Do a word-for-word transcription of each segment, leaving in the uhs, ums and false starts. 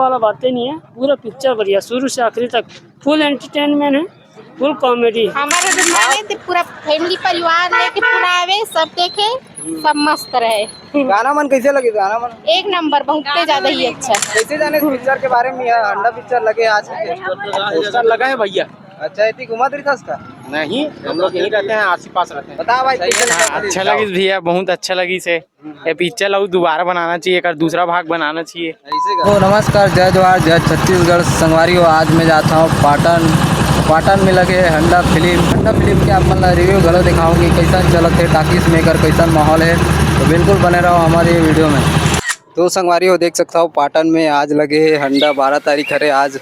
वाला बातें नहीं है, पूरा पिक्चर बढ़िया, शुरू से आखिरी तक फुल एंटरटेनमेंट है, फुल कॉमेडी। हमारे दुनिया में तो पूरा फैमिली परिवार लेके पूरा आवे, सब देखे, सब मस्त रहे। गाना मन कैसे लगे? गाना मन एक नंबर, बहुत ज्यादा ही अच्छा। कैसे जाने इस पिक्चर के बारे में? यह अंडा पिक्चर लगे आज। पोस्टर लगा है भैया। अच्छा, इतनी घुमा रही था उसका? नहीं, हम लोग यहीं रहते हैं, आस ही पास रहते हैं। बता भाई, कैसे लगा? हाँ, अच्छा लगिस भैया, बहुत अच्छा लगिस हे। ये पिक्चर ला दोबारा बनाना चाहिए, एकर दूसरा भाग बनाना चाहिए। ऐसे का? तो नमस्कार, जय जोहार, जय छत्तीसगढ़। संगवारी हो, आज मैं जात हौं पाटन। पाटन में लगे हे हंडा फिल्म। हंडा फिल्म के आप मन ला रिव्यू घलो दिखाऊंगी, कैसन चलत हे टाकीज में, एकर कैसन माहौल हे, तो बिल्कुल बने रहो हमारे ये वीडियो में। तो संगवारी हो, देख सकत हव, पाटन में आज लगे हे हंडा, बारह तारीख हरे आज।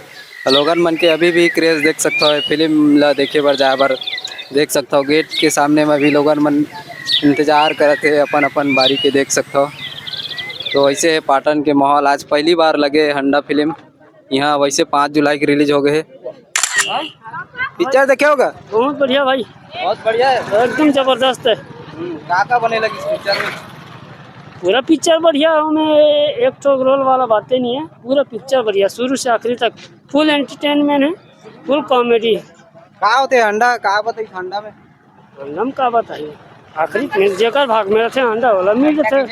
लोगन मन के अभी भी क्रेज देख सकत हव, फिल्म ला देखे बर जाए बर। देख सकत हव, गेट के सामने में भी लोगन मन इंतजार करत हे अपन अपन बारी के, देख सकत हव। तो ऐसे हे पाटन के माहौल, आज पहली बार लगे हे हंडा फिल्म। यहाँ वैसे पाँच जुलाई के रिलीज हो गए हे। पिक्चर देखे हो गा? बहुत बढ़िया भाई। बहुत बढ़िया है। एकदम जबरदस्त है। हम्म, का का बने लगिस पिक्चर में? पूरा पिक्चर बढ़िया है, ओमे एक ठो रोल वाला बातें नहीं है, पूरा पिक्चर बढ़िया, शुरू से आखिरी तक फुल एंटरटेनमेंट है, फुल कॉमेडी। का होथे हंडा, का बताइस हंडा में? हंडा में का बताइए, आखिरी में जेकर भाग में रथे हंडा वाला मिल जथे।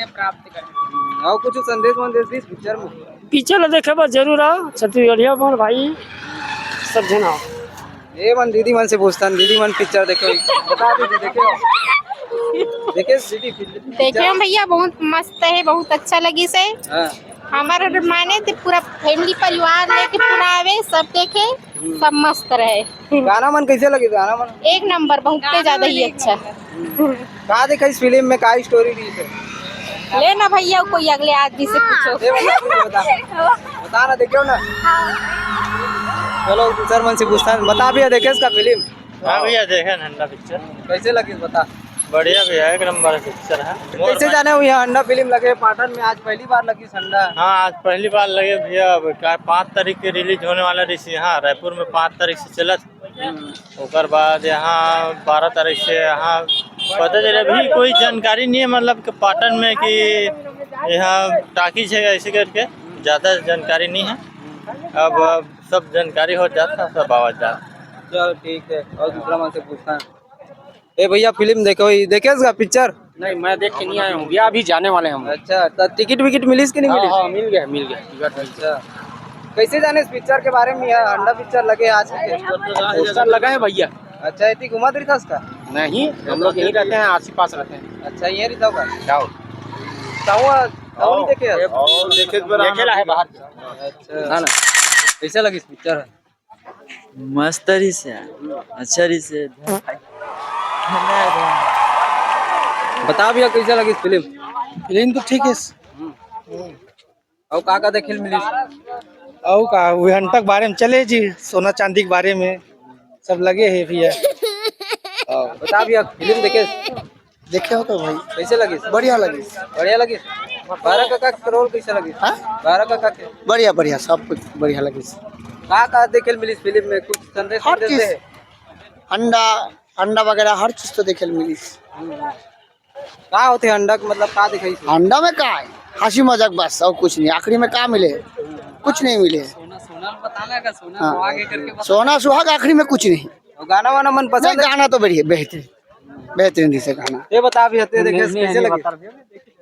और कुछ संदेश वंदेश दिस पिक्चर में? पिक्चर ला देखे बर जरूर आओ, छत्तीसगढ़िया मोर भाई, सब झन आओ। ए मन दीदी मन से पूछथन, दीदी मन पिक्चर देखे, बता दीदी देखे हो? देखे दीदी पिक्चर? देखे हम भैया, बहुत मस्त है, बहुत अच्छा लगिस हे। हाँ। हमारे माने तो पूरा फैमिली परिवार लेके पूरा आवे, सब देखे, सब मस्त रहे। गाना मन कैसे लगे? गाना मन एक नंबर, बहुत ज्यादा ही अच्छा। का देखा इस फिल्म में, का स्टोरी रही है? ले ना भैया, कोई अगले आदमी से पूछो। ए, बता, बता, बता। बता ना, देखियो ना। चलो, दूसर मन से पूछता हूँ। बता भैया, देखे इसका फिल्म? हाँ भैया, देखे हंडा पिक्चर। कैसे लगिस बता? बढ़िया भैया, एक नंबर पिक्चर है। कैसे जाने हुई है हंडा फिल्म लगे पाटन में, आज पहली बार लगिस हंडा? हाँ, आज पहली बार लगे भैया। अब का, पाँच तारीख के रिलीज होने वाला रही यहाँ रायपुर में, पाँच तारीख से चलत। ओकर बाद यहाँ बारह तारीख से यहाँ पता चले, अभी कोई जानकारी नहीं है, मतलब कि पाटन में कि यहाँ टाकीज है ऐसे करके, ज़्यादा जानकारी नहीं है। अब, अब सब जानकारी हो जाता, सब आवाज जाता। चलो ठीक है, और दूसरा मन से पूछता है। ए भैया, फिल्म देखे हो, देखे इसका पिक्चर? नहीं, मैं देख के नहीं आया हूँ भैया, अभी जाने वाले हैं हम। अच्छा, तो टिकट विकेट मिलिस कि नहीं हाँ, मिलिस? हाँ, मिल गया, मिल गया, टिकट मिल गया। अच्छा, कैसे जाने इस पिक्चर के बारे में? यार, अंडा पिक्चर लगे आज के। पोस्टर लगा है भैया। अच्छा, इतनी घुमा रही था उसका? नहीं, हम लोग यहीं रहते हैं, आस ही पास रहते हैं। अच्छा, यहीं रहता होगा। जाओ। ताऊ, ताऊ नहीं देखे? और देखे ला है बाहर। अच्छा। है ना? कैसे लगी इस पिक्चर? मस्त रहिस हे, अच्छा रहिस हे। बता भैया, कैसे लगिस फिल्म? फिल्म तो ठीक है। अउ का का देखे ल मिलिस? अउ का, वही हंटा के बारे में चले जी, सोना चांदी के बारे में सब लगे हे भैया। बता भैया, फिल्म देखे? देखे हो तो भाई। कैसे लगिस? बढ़िया लगिस। बढ़िया लगिस। बारह काका के रोल कैसे लगिस? हाँ? बारह काका के? बढ़िया, बढ़िया, सब कुछ बढ़िया लगिस। का का देखे ल मिलिस फिल्म में? कुछ संदेश हर संदेश चीज। दे हे? अंडा, अंडा वगैरह हर चीज तो देखे ल मिलिस। का होथे अंडा के, मतलब का दिखाइस? अंडा में का है? हंसी मजाक बस, और कुछ नहीं। आखिरी में का मिले? कुछ नहीं मिले। सोना, सोना बताना का, सोना हाँ। सुहाग है करके बता। सोना सुहाग, आखिरी में कुछ नहीं। और गाना वाना मन नहीं, पसंद है? गाना तो बढ़िया, बेहतरीन। बेहतरीन दिस हे गाना। ये बता भी हते, देखे कैसे लगे?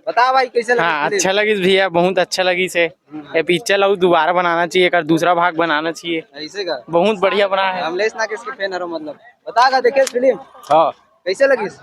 बता भाई, कैसे लगे हाँ, फिल्म? अच्छा लगिस भैया, बहुत अच्छा लगिस हे। ये पिक्चर ला दोबारा बनाना चाहिए, एकर दूसरा भाग बनाना चाहिए। ऐसे का? बहुत बढ़िया बना है। अमलेश नागेश के फैन हरो मतलब। बता का देखे फिल्म? हाँ। कैसे लगिस?